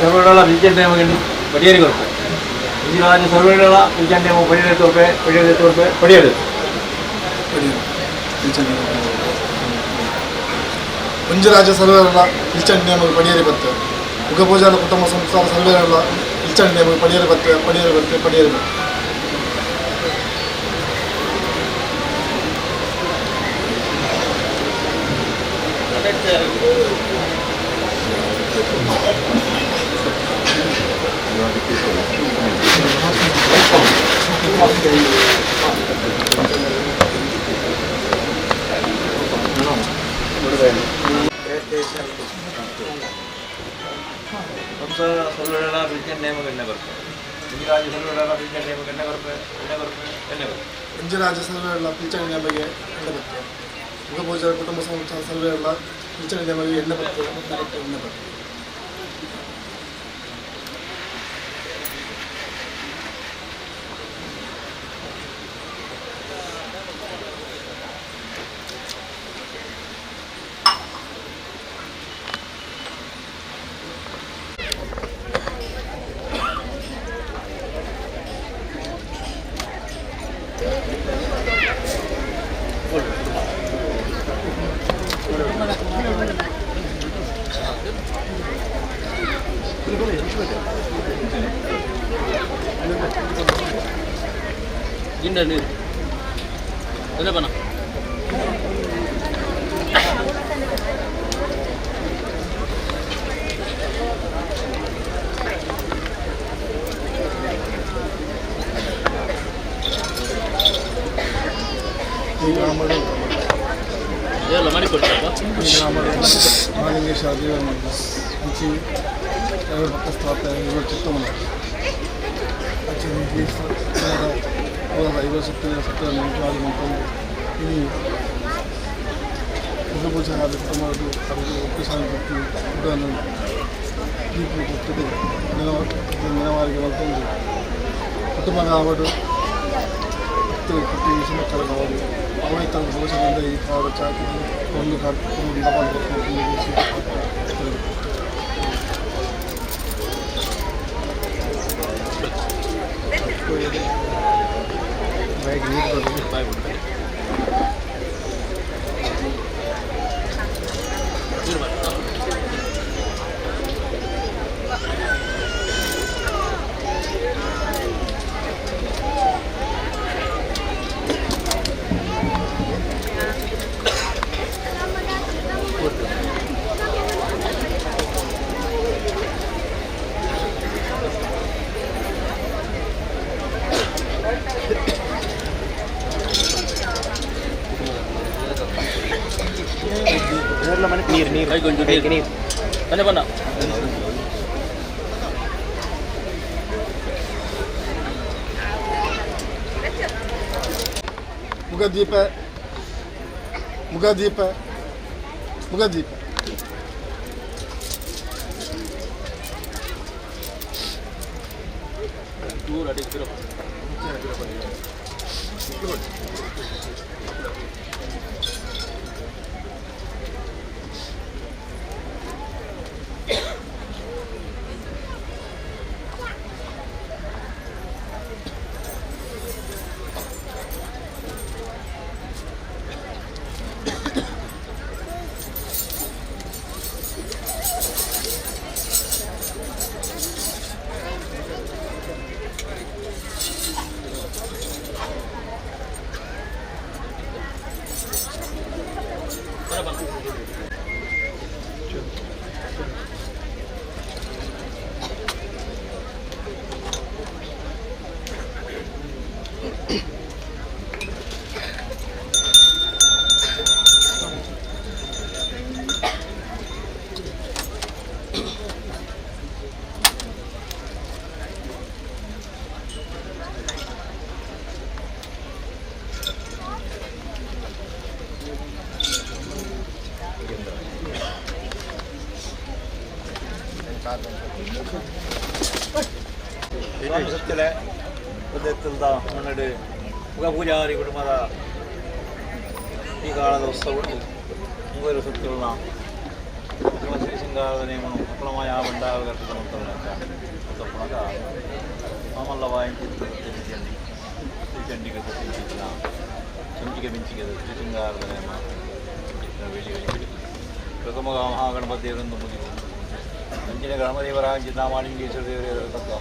ಸರ್ವಗಳ ಬಿಲ್ಚಂಡೆ ಪಡಿಯರಿ ಕೊರ್ಪೆ. ಒಂಜಿ ರಾಜ್ಯ ಸರ್ವಗಳ ಬಿಲ್ಚಂಡೆ ಪಡಿಯರಿ ತೋರ್ಪೆ, ಪಡಿಯರಿ ತೋರ್ಪೆ, ಪಡಿಯರಿ. ಒಂಜಿ ರಾಜ್ಯ ಸರ್ವೇರಲ್ಲ ಇಲ್ಚಂಡಿ ನೇಮಗ್ ಪಡಿಯರಿ ಬತ್ತೆ. ಉಗಪೂಜಾಲ ಕುಟುಂಬ ಸಂಸಾರ ಸರ್ವೇರಲ್ಲ ಇಲ್ಚಂಡಿ ನೇಮಗ್ ಪಡಿಯರಿ ಬತ್ತೆ, ಪಡಿಯರಿ ಬತ್ತೆ, ಪಡಿಯರಿ ಬತ್ತೆ. ಸಂಸಾರ ಸರ್ವಗಳ ಬಿಲ್ಚಂಡೆ ಎಣ್ಣೆ ಕೊರ್ಪೆ. ಒಂಜಿ ರಾಜ್ಯ ಸರ್ವಗಳ ಬಿಲ್ಚಂಡೆ ಎಣ್ಣೆ ಕೊರ್ಪೆ, ಎಣ್ಣೆ ಕೊರ್ಪೆ, ಎಣ್ಣೆ ಕೊರ್ಪೆ. ಒಂಜಿ ರಾಜ್ಯ ಸರ್ವೇರಲ್ಲ ಪಿಲ್ಚಂಡಿ ನೇಮಗೆ ಎಣ್ಣೆ ಬತ್ತೆ. ಉಗಪೂಜಾಲ ಕುಟುಂಬ ಸಂಸಾರ ಸರ್ವೇರಲ್ಲ ಪಿಲ್ಚಂಡಿ ನೇಮಗೆ ಎಣ್ಣೆ ಬತ್ತೆ, ಎಣ್ಣೆ ಬತ್ತೆ, ಎಣ್ಣೆ ಬತ್ತೆ. ಗಿಂಡ ನೀರು ಎಲೆ ಬನ. ಈ ಗ್ರಾಮದ ಎಲ್ಲ ಮಾಡಿಕೊಡ್ತಪ್ಪ. ಈ ಗ್ರಾಮದ ಮಹಾಲಿಂಗೇಶ್ವರ ದೇವರ ಅಂಚಿ ಎರಡು ಪಕ್ಕ ಇವರು ಚಿತ್ತಮನ ಅಂಚಿ ಐವರು ಸತ್ತ ಸತ್ತ ನಿಜವಾಗಿ ಮತ್ತೊಂದು ಈ ಪೂಜೆ ಆದ ಕುಟುಂಬದ್ದು ಅವ್ರಿಗೆ ಒಟ್ಟು ಶಾಂತಿ ಉಡನ್ನು ದೀಪ ಕೊಟ್ಟದೆ ನೆನವಾರಿಗೆ ಮತ್ತೊಂದು ಕುಟುಂಬ ಆವಡು ಹತ್ತು ಕುಟ್ಟಿ ಮಕ್ಕಳ ಅವರು ಅವೇ ತನ್ನ ದೋಷದಿಂದ ಈ ಕಾಡು ಚಾಕಿ ಒಂದು ಕಾಡು ಬಾಯ್ ಬಿಡ್ತಾರೆ. ನೀರು ಬರ್ತದಾ? ನೀರು ನೀರು. ಕೈಗೊಂಜು ನೀರು. ನೀರು. ಬನ್ನಿ ಬನ್ನ. ಮುಗದೀಪ, ಮುಗದೀಪ, ಮುಗದೀಪ. ದೂರ ಅಡಿ ತಿರುಗು. ಸ್ವಾಮಿ ಸತ್ಯಲೆ ಉದ್ದೆತ್ತಲ್ದ ಮನ್ನಡು ಮುಗ ಪೂಜಾರಿ ಕುಟುಂಬದ ಈ ಕಾಲದ ಉತ್ಸವ ಉಂಟು. ಮೂವರು ಸತ್ಯಗಳನ್ನ ನೇಮ ಶ್ರೀ ಸಿಂಗಾರದ ನೇಮ ಅಕ್ಲಮಾಯ ಬಂಡಾರ ಕರ್ಪಿತ ಮಂತ್ರಗಳ ಮಾಮಲ್ಲ ವಾಯಿಂಚಿತ್ತ ಚಂಡಿ ಶ್ರೀ ಚಂಡಿಗೆ ಸತ್ಯಂಚಿನ ಚಂಚಿಗೆ ಮಿಂಚಿಗೆ ಶ್ರೀ ಸಿಂಗಾರದ ನೇಮ ವೇಳಿ ಪ್ರಥಮ ಮಹಾಗಣಪತಿ ದೇವರೊಂದು ಮುಗಿದು ಅಂಚಿನ ಗ್ರಾಮದೇವರ ಅಂಚಿನ ಮಾಲಿಂಗೇಶ್ವರ ದೇವರ ತಕ್ಕ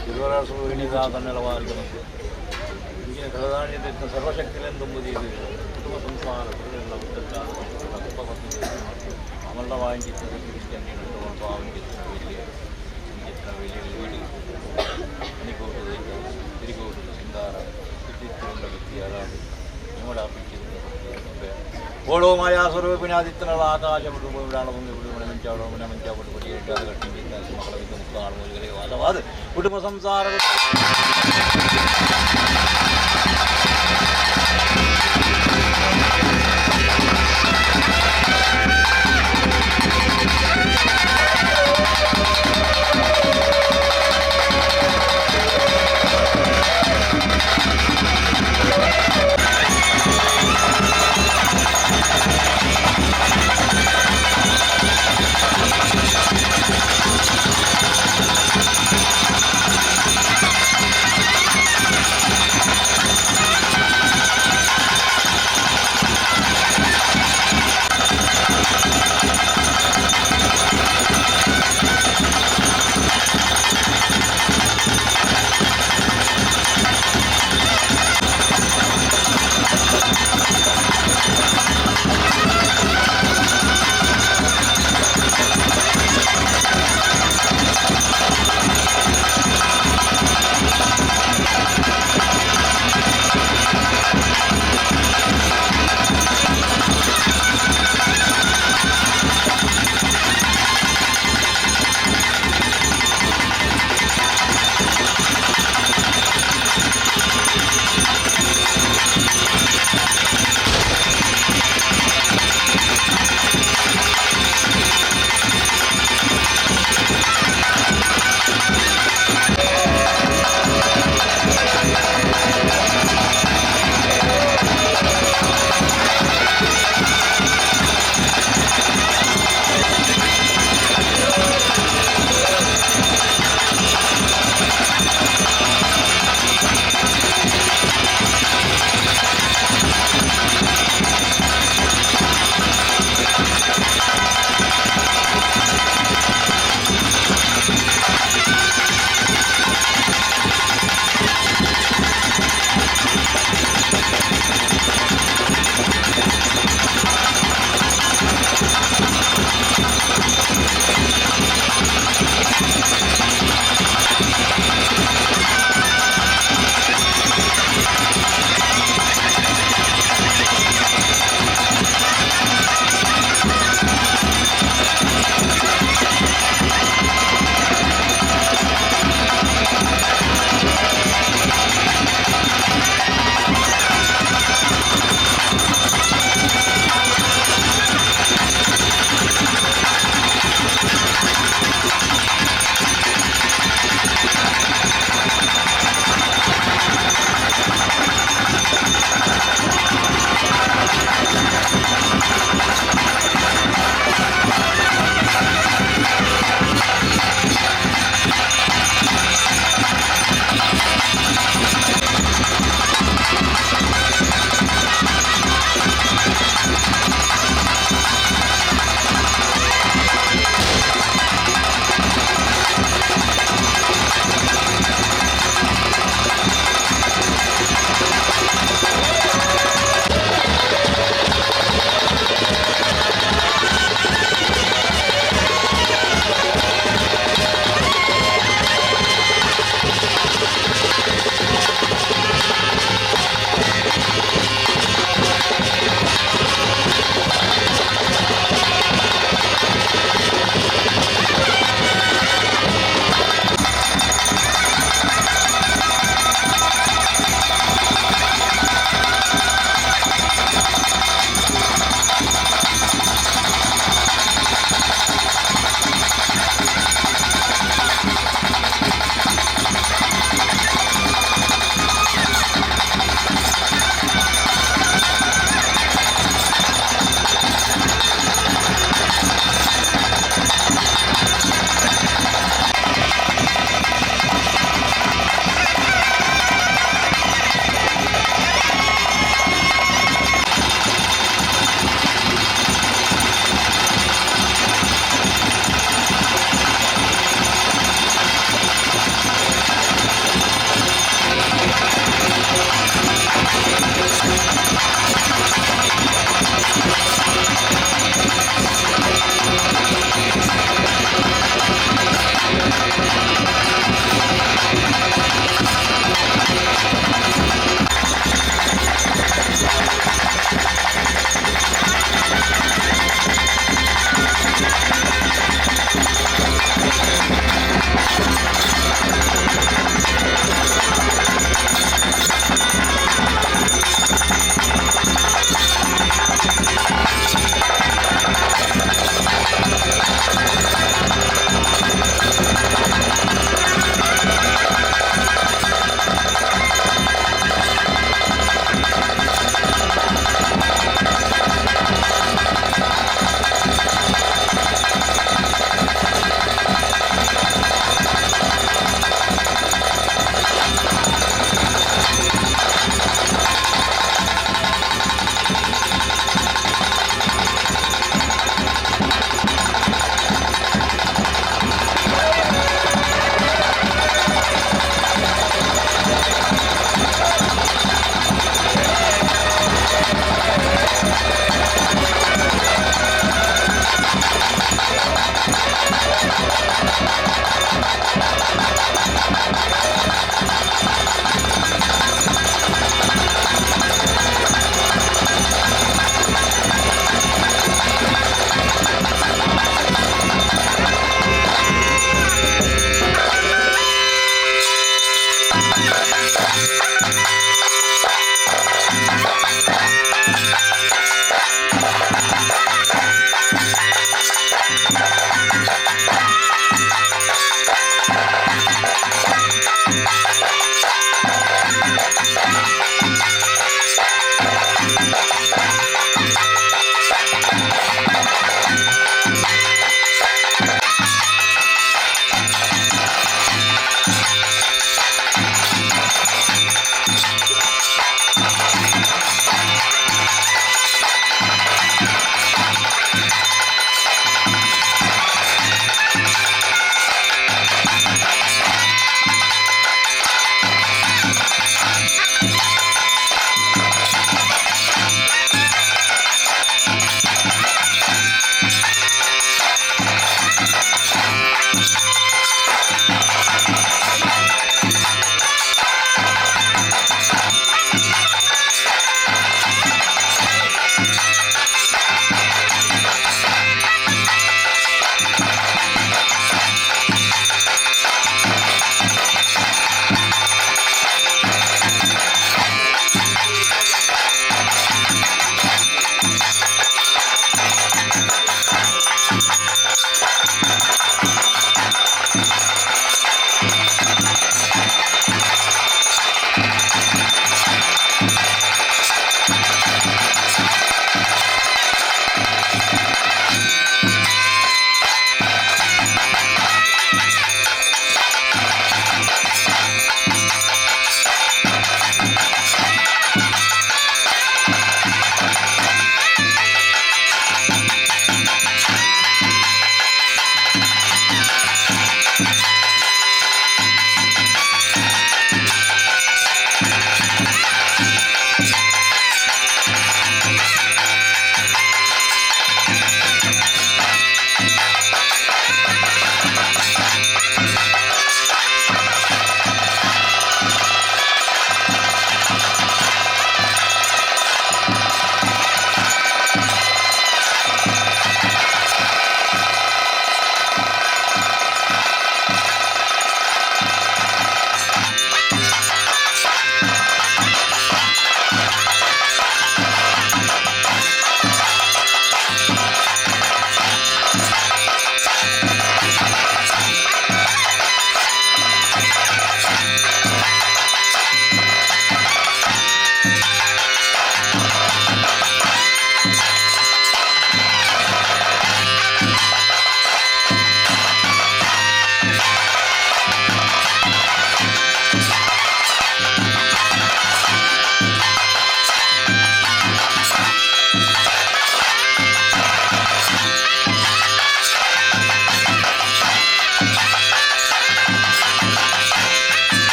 ತಿರುವರ ಸುರುವಿನಿದ ತನ್ನೆಲವಾರಿಗೆ ಮತ್ತು ಇಂಚಿನ ಕಲದಾಣಿಯ ಸರ್ವಶಕ್ತಿಲೆಂದು ಕುಟುಂಬ ಸಂಸಾರ ಅಮಲ್ಲ ವಾಂಚಿತ್ತ ಓಳೋ ಮಾಯಾ ಸ್ವರೂಪಿಣಾದಿತ್ತನಳ ಆಕಾಶ ವಾದವಾದ ಕುಟುಂಬ ಸಂಸಾರ.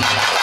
Thank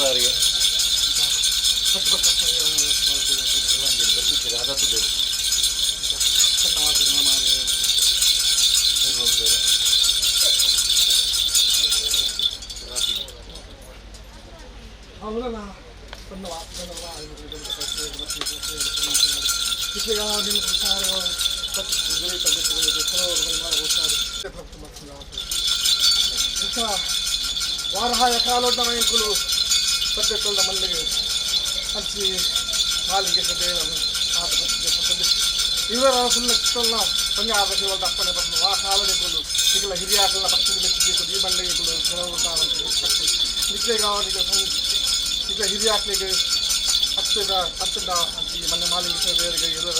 ಅವರಿಗೆ ವಾರಹಾಯ ಕಾಲೊಡ್ಡ ಎಂಕುಲು ಪದ್ದೆತ್ತೊಳ್ಳ ಮಲ್ಲಿಗೆ ಹಂಚಿ ಮಾಲಿಗೆ ದೇವರು ಇವರ ಸುಳ್ಳಕ್ಕೊಲ್ಲ ಬಂಗಾರ ಶಿವದ ಅಪ್ಪನೆ ಬಂದು ಆ ಕಾಲಡಿಗಳು ಈಗಲ ಹಿರಿಯಾಕಲ್ಲ ಭಕ್ತಿಗೆ ಮೆಚ್ಚಿಬೇಕು ಈ ಮಲ್ಲಿಗೆಗಳು ನಿತ್ಯಗಾವನಿಗೆ ಈಗ ಹಿರಿಯಾಕ್ಲಿಗೆ ಹತ್ತದ ಹತ್ತದ ಈ ಮನೆ ಮಾಲಿಂಗ ಬೇರೆ ಇರುವ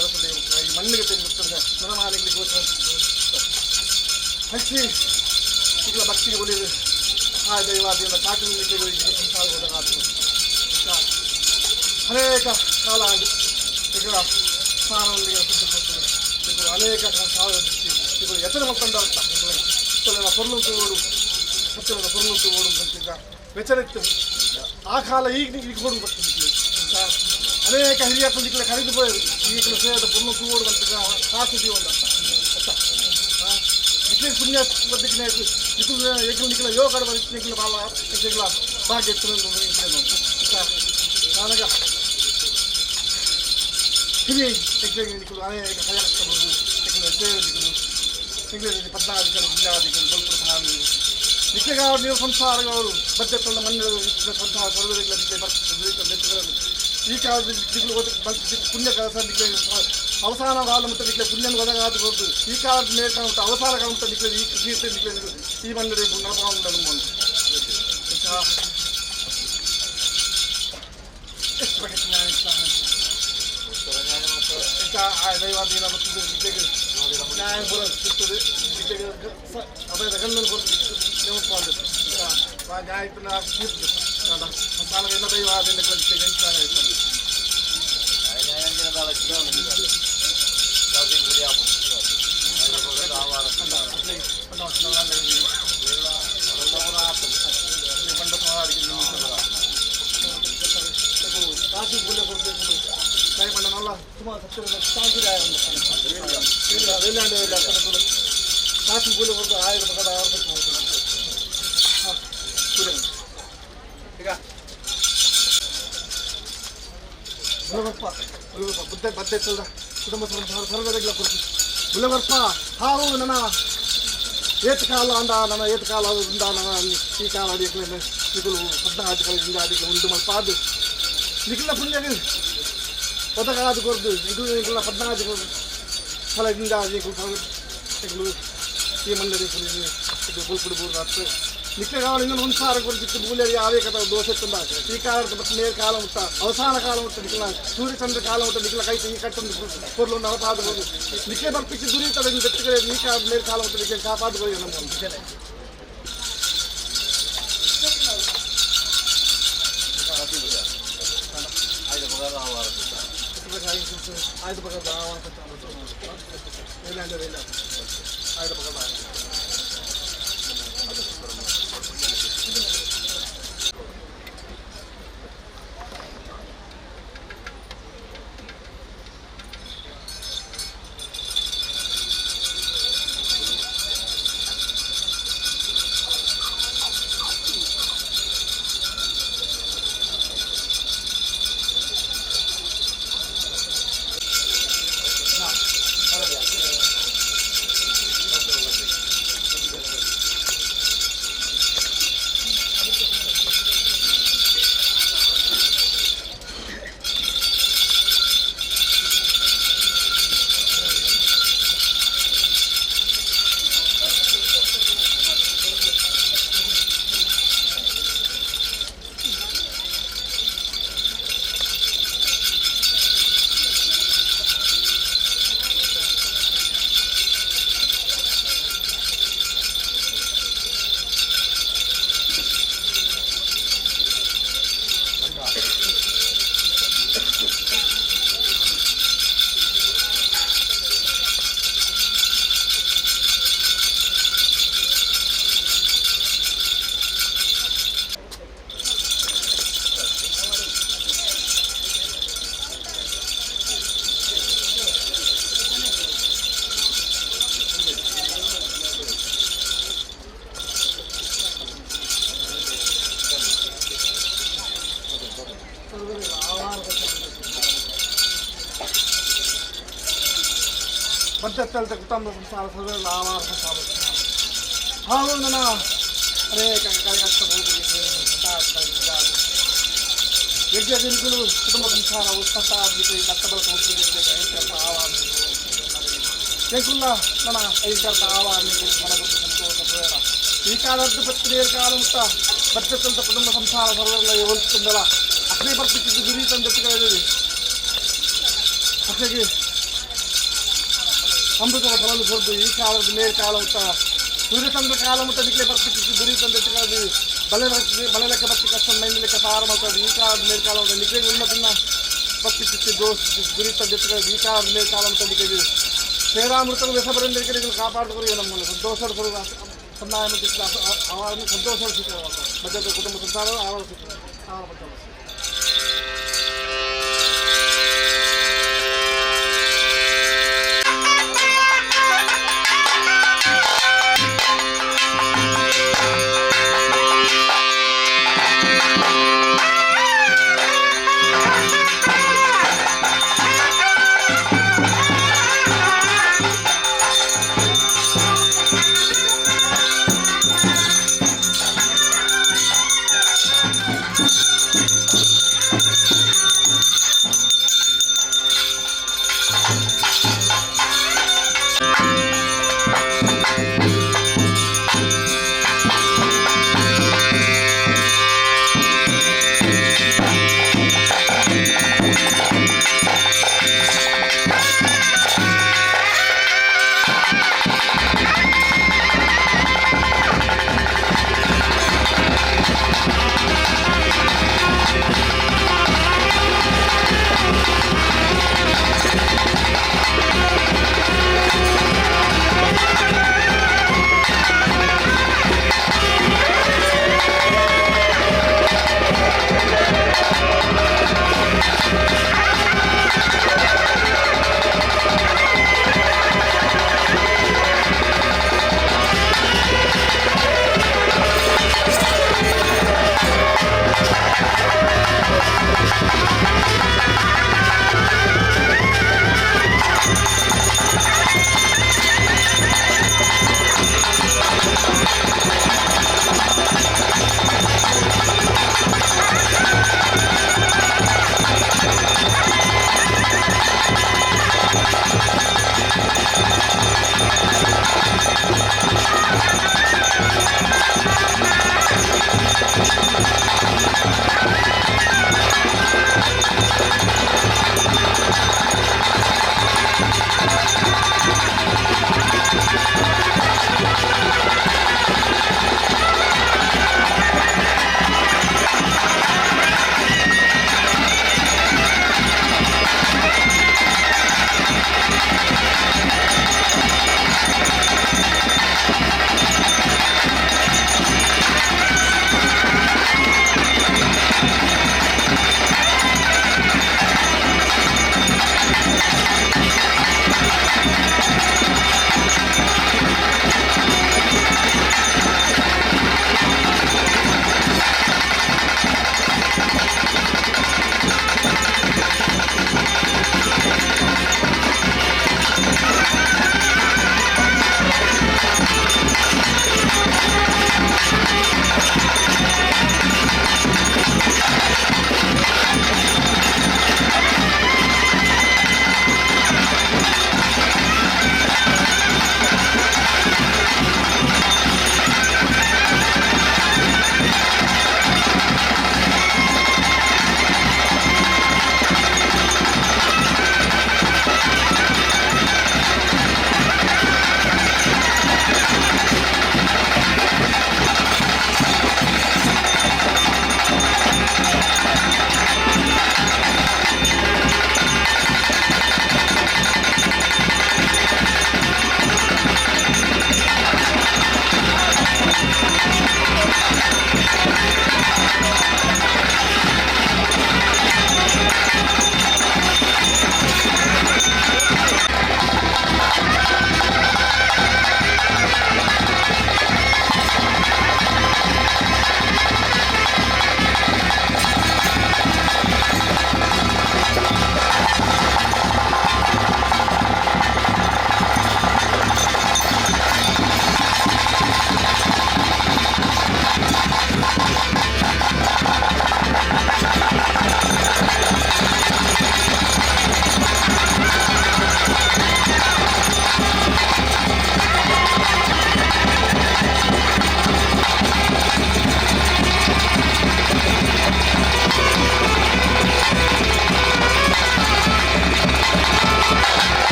ಈ ಮಣ್ಣಿಗೆ ತೆಗೆದುತ್ತದೆ ನನ್ನ ಮಾಲಿಂಗ ಗೋಚರ ಹಚ್ಚಿ ಈಗಲ ಭಕ್ತಿಗೆ ಒಲಿದು ಆ ದೈವಾದಿಗಳ ಕಾಟಿನ ಸಂಸಾರ ಅನೇಕ ಕಾಲ ಈಗ ಸ್ಥಾನದೊಂದಿಗೆ ಇದು ಅನೇಕ ಸಾವಿರ ಇದು ಎತ್ತನ ಮಕ್ಕಂಡ ಅಂತ ಪೊರ್ಲು ಓಡು ಸತ್ಯದ ಪೊರ್ಲು ಓಡು ಅಂತಿದ್ದ ವೆಚರಿತ್ತು ಆ ಕಾಲ ಈಗ ಈಗ ಓಡು ಬರ್ತಿದ್ವಿ ಅನೇಕ ಹಿರಿಯ ಪಂಜಿಗಳ ಕರೆದು ಪೋಯರು ಈಗಲ ಸೇದ ಪೊರ್ಲು ಓಡು ಅಂತಿದ್ದ ಕಾಸು ಜೀವನ ಅಂತ ನಿಖಿಲ ಪುಣ್ಯ ಬದ್ದಿನ ನಿಖಿಲ ಎಗ್ಲು ನಿಖಿಲ ಯೋಗ ನಿಖಿಲ ಬಾಲ ನಿಖಿಲ ಭಾಗ್ಯ ನಾನಗ ಹಿರಿಯ ನಿಖಿಲು ಅನೇಕ ಕಯಕಟ್ಟಬಹುದು ನಿಖಿಲ ಸೇವೆ ಪದ್ನಾದಿಗಳು ಜಿಲ್ಲಾದಿಗಳು ಬಲ್ಪುರ ನಿತ್ಯಗಾವ ನೀವು ಸಂಸಾರಗಳು ಬದ್ದೆತ್ತೊಳ್ಳ ಮಣ್ಣು ಸಂಸಾರ ಸರ್ವರಿಗಳ ಈ ಕಾಲದಲ್ಲಿ ಪುಣ್ಯ ಕೆಲಸ ಅವಸಾನ ಕಾಲ ಮತ್ತು ನಿಖಿಲ ಪುಣ್ಯನ ಒದಗಾದ ಈ ಕಾಲದ ಮೇಲೆ ಕಾಣುತ್ತ ಅವಸಾನ ಕಾಲ ಮತ್ತು ನಿಖಿಲ ಈ ಕೀರ್ತಿ ನಿಖಿಲ ಈ ಮಣ್ಣು ಎಷ್ಟು ಬಗೆ ದೈವಾಧೀನ ಮತ್ತು ನ್ಯಾಯ ಪೂರ ಸಿಗ್ತದೆ ಅಭಯದ ಗಣ್ಣನ್ನು ನ್ಯಾಯ ತೀರ್ಪು ದೈವಾಧೀನ ಕಾಸು ಗುಳ್ಳೆ ಕೊಡಬೇಕು ತಾಯಿ ಬಣ್ಣ ಸುಮಾರು ಸತ್ಯ ಕಾಸು ಗುಳ್ಳೆ ಕೊಡ್ತು ಆಯಿರ ಪಕ್ಕದ ಈಗ ಬುಲವರ್ಪ ಬುಲವರ್ಪ ಬುದ್ಧ ಬದ್ದೆತ್ತಲ್ದ ಕುಟುಂಬ ಸರ್ವದಗಳ ಕೊಡ್ತು ಬುಲವರ್ಪ ಹಾವು ನನ್ನ ಏತ ಕಾಲ ಅಂದ ನನ್ನ ಏತ ಕಾಲ ಉಂದ ನನ್ನ ಈ ಕಾಲ ಅಡಿಯಕ್ಕೆ ನಿಗುಲು ಪದ್ನಾದಿಗಳ ಹಿಂದಾದಿಗೆ ಉಂಡು ಮಲ್ಪಾದು ನಿಖಿಲ ಪುಣ್ಯ ಒದಗಾದು ಕೊರ್ದು ನಿಗುಲು ನಿಖಿಲ ಪದ್ನಾದಿಗಳು ಫಲ ಹಿಂದಾದಿ ನಿಗುಲು ಈ ಮಂಡಳಿ ಇದು ಬುಲ್ಪುಡು ಬೂರು ನಿತ್ಯಗಾಲ ಇನ್ನೊಂದು ಸಂಸಾರ ಕುರಿತು ಮೂಲೆ ಯಾವೇ ಕಥ ದೋಷ ತುಂಬ ಈ ಕಾಲದ ಮತ್ತು ನೇರ ಕಾಲ ಮುಟ್ಟ ಅವಸಾನ ಕಾಲ ಮುಟ್ಟ ನಿಖಿಲ ಸೂರ್ಯಚಂದ್ರ ಕಾಲ ಮುಟ್ಟ ನಿಖಿಲ ಕೈ ಈ ಕಟ್ಟೊಂದು ಪೊರ್ಲು ನರಪಾದಬಹುದು ನಿಖಿಲ ಬರ್ಪಿಸಿ ದುರಿತದೆ ಬೆಟ್ಟುಗಳೇ ಈ ಕಾಲ ನೇರ ಕಾಲ ಮುಟ್ಟ ನಿಖಿಲ ಕಾಪಾಡುವುದು ನಮ್ಮ ಆಯ್ತು ಪಕ್ಕದ ಆಯ್ತು ಪಕ್ಕದ ಸರ್ವರೆಲ್ಲ ಆವಾರ ಬದ್ಧಸ್ಥಳದ ಕುಟುಂಬ ಸಂಸಾರ ಸರ್ವರೆಲ್ಲ ಆವಾರ ಸಂಸಾರ. ಹಾಗೂ ನನ್ನ ಅನೇಕ ಕಾರ್ಯಕರ್ತ ಯಜ್ಞ ದಿನಗಳು ಕುಟುಂಬ ಸಂಸಾರ ಉತ್ಪತ್ತ ಆವಾರ ಎಂಕುಲ್ಲ ನನ್ನ ಐಕರ್ತ ಆವಾರ ಸಂತೋಷ ಬೇಡ. ಈ ಕಾಲದ್ದು ಪತ್ನಿಯರ ಕಾಲ ಮುಟ್ಟ ಬದ್ಧಸ್ಥಳದ ಕುಟುಂಬ ಸಂಸಾರ ಸರ್ವರೆಲ್ಲ ಹೋಲ್ಸ್ತಂದಲ್ಲ. ಅಕ್ರಿ ಬರ್ತಿದ್ದು ಗುರಿ ತಂದೆತ್ತುಗಳಲ್ಲಿ ಅಕ್ರಿಗೆ ಅಮೃತದ ಫಲಲು ಕೊರದು ಈ ಕಾಲದ ಮೇಲ್ ಕಾಲ ಮುಟ್ಟ ಸೂರ್ಯಚಂದ್ರ ಕಾಲ ಮುಟ್ಟ ನಿಕ್ಲೆ ಬರ್ತಿತ್ತು ಗುರಿ ತಂದೆತ್ತುಗಳಲ್ಲಿ ಬಲೆ ಬಲೆ ಲೆಕ್ಕ ಬತ್ತಿ ಕಷ್ಟ ಮೈನ್ ಲೆಕ್ಕ ಸಾರ ಮಾಡ್ತದೆ. ಈ ಕಾಲದ ಮೇಲ್ ಕಾಲ ಮುಟ್ಟ ನಿಕ್ಲೆ ಉನ್ನತಿನ ಬರ್ತಿತ್ತು ದೋಸ್ ಗುರಿ ತಂದೆತ್ತುಗಳಲ್ಲಿ ಈ ಕಾಲದ ಮೇಲ್ ಕಾಲ ಮುಟ್ಟ ನಿಕ್ಲೆ ಶ್ರೀರಾಮೃತ ವ್ಯಸಬರಿಂದ ಕಾಪಾಡಿದ್ರು. ನಮ್ಮನ್ನು ಸಂತೋಷ ಸಂದಾಯ ಆವಾರನ್ನು ಸಂತೋಷ ಮಧ್ಯದ ಕುಟುಂಬ ಸಂಸಾರ ಆವಾರ ಆವಾರ.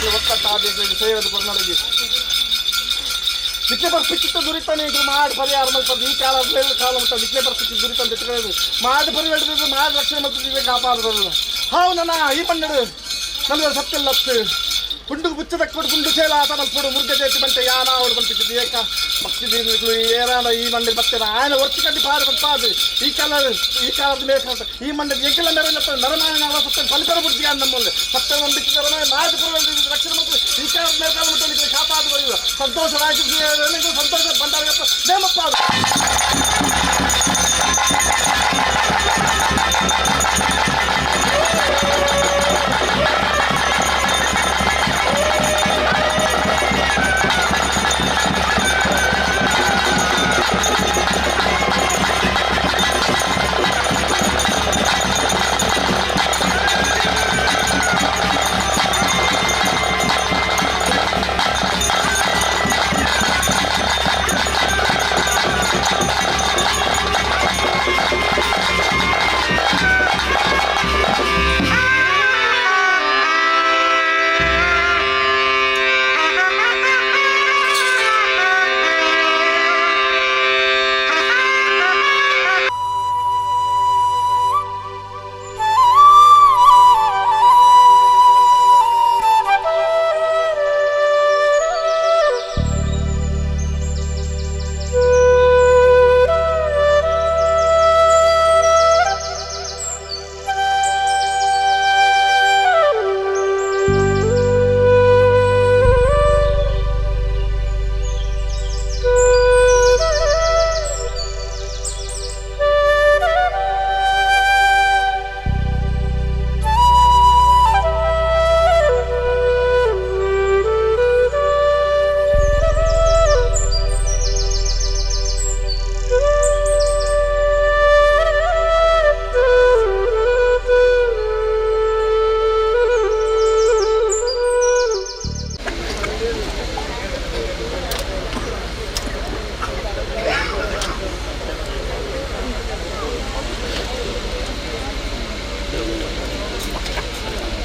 ಒಕ್ಕಟ್ಟಾದ ಸೇವೆ ಕೊರ್ನಡಿಗೆ ನಿಕ್ಲೆ ಬರ್ಪಿಚ್ಚಿತ್ತ ದುರಿತಾನೆ ಇದು ಮಾಡಿ ಪರಿಹಾರ ಮಲ್ಪದ್ದು ಈ ಕಾಲ ಬೇರೆ ಕಾಲ ಉಂಟು ನಿಕ್ಲೆ ಬರ್ಪಿಚ್ಚಿ ದುರಿತಾನೆ ತೆಗೆದು ಮಾಡಿ ಪರಿಹಾರ ಮಾಡಿ ರಕ್ಷಣೆ ಮತ್ತು ಕಾಪಾಡಬಲ್ಲ ಹಾವು ನನ್ನ ಈ ಪಣ್ಣಡು ನಮಗೆ ಸತ್ಯಲ್ಲತ್ತು ಗುಂಡು ಬುಚ್ಚದ ಕೊಡು ಗುಂಡು ಚೇಲ ಆತ ಮಲ್ಪಡು ಮುರ್ಗ ಜೇತಿ ಬಂತೆ ಯಾನ ಅವಡು ಬಂತಿದ್ದು ಏಕ ಭಕ್ತಿ ಏರಾನ ಈ ಮಂಡಿ ಮತ್ತೆ ఆయన ವರ್ಷ ಕಡ್ಡಿ ಪಾರು ಬಂಪಾದು ಈ ಕಾಲ ಈ ಕಾಲದ ಮೇಕ ಈ ಮಂಡಿ ಎಂಕೆಲ್ಲ ಮೆರನ ನರಮಾಯಣ ಸತ್ಯ ಫಲಿತರ ಬುದ್ಧಿ ನಮ್ಮಲ್ಲಿ ಸತ್ಯ ನಂಬಿಕೆ ನರಮಾಯ ಮಾಡಿ ರಕ್ಷಣೆ ಮತ್ತು ಈ ಕಾಲದ ಮೇಲ್ಕಾಲ ಮುಟ್ಟಲಿಕ್ಕೆ ಕಾಪಾಡು ಬರೆಯುವ ಸಂತೋಷ ರಾಜ್ಯ ಸಂತೋಷ ಬಂದಾಗ ನೇಮಪ್ಪ.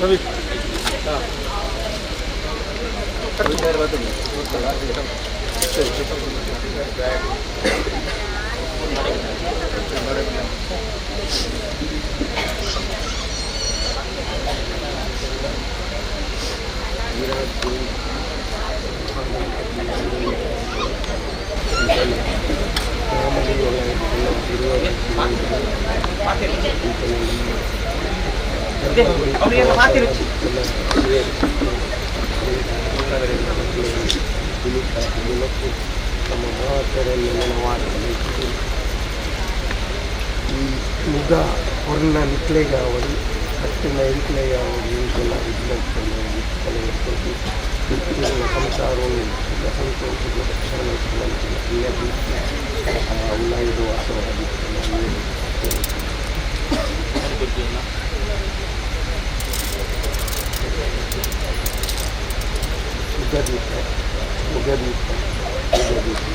ರವಿ ಮುಗ ಹೊರ್ನ ನಿಕ್ಲೆಗಾವಡಿ ಕಟ್ಟಿನ ಎಂಕ್ಲೆಗಾವಡಿ ಇಂಕೆಲ್ಲ ಸಂಸಾರವನ್ನು ಸಂತೋಷ ರಕ್ಷಣೆ ಉಳ್ಳಾಯಿದು ವಾಸವಾಗಿ. ಉಗದೀಪ ಉಗದೀಪ ಉಗದೀಪ.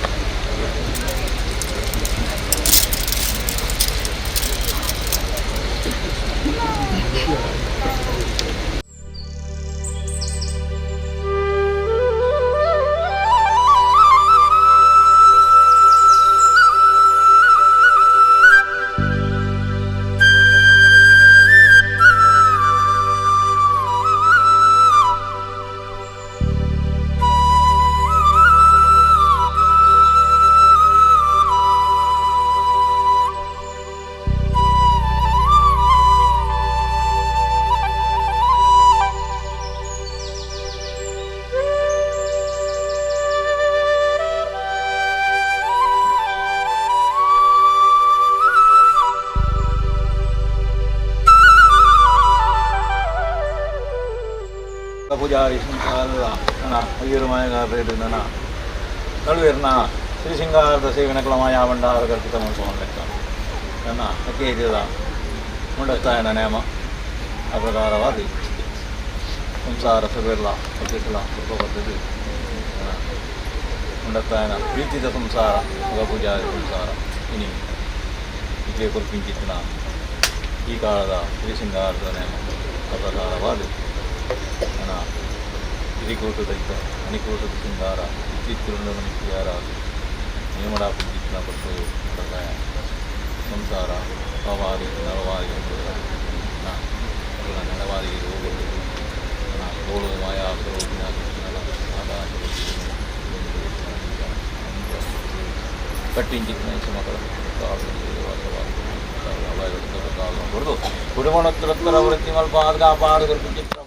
ಪೂಜಾರಿ ಸಂಸಾರದ ನನ್ನ ಅಯ್ಯರು ನನ್ನ ನಡುವೆರ್ನ ಶ್ರೀ ಸಿಂಗಾರದ ಸೇವಿನಕಲ ಮಾಯಾ ಭಂಡಾರ ಕಲ್ಪಿತ ಮನಸ್ಸು ಲೆಕ್ಕ ನನ್ನ ಅಕ್ಕೇಜದ ಮುಂಡಸ್ತಾಯನ ನೇಮ ಆ ಪ್ರಕಾರವಾದ ಸಂಸಾರ ಸುಗರ್ಲ ಕಲ್ಪಿಸಲ ಕೃಪಬದ್ಧತೆ ಮುಂಡತ್ತಾಯನ ಪ್ರೀತಿದ ಸಂಸಾರ ಮಗ ಪೂಜಾರಿ ಸಂಸಾರ ಇನಿ ವಿಜಯ ಕೊಲ್ಪಿಂಚಿತ್ತಿನ ಈ ಕಾಲದ ಶ್ರೀ ಸಿಂಗಾರದ ನೇಮ ಆ ಪ್ರಕಾರವಾದ ನನ್ನ ಎರಿಕೋಟದೈತ ಮಣಿಕೋಟದ ಸಿಂಗಾರ ಇತ್ತಿತ್ತಿರುಂಡ ಮಣಿಕ್ಕಿಯಾರ ನೇಮಡ ಪುಂಚಿತ್ತಿನ ಪಟ್ಟು ಸಂಸಾರ ಪವಾರಿ ನರವಾರಿ ನರವಾರಿ ಹೋಗಲು ಗೋಳು ಮಾಯಾ ಕಟ್ಟಿಂಚಿತ್ತಿನ ಮಕ್ಕಳ ಕೊಡದು ಕುಡುಮಣೋತ್ತರ ವೃತ್ತಿ ಮಲ್ಪ ಆಗ ಪಾಡು ಚಿತ್ರ.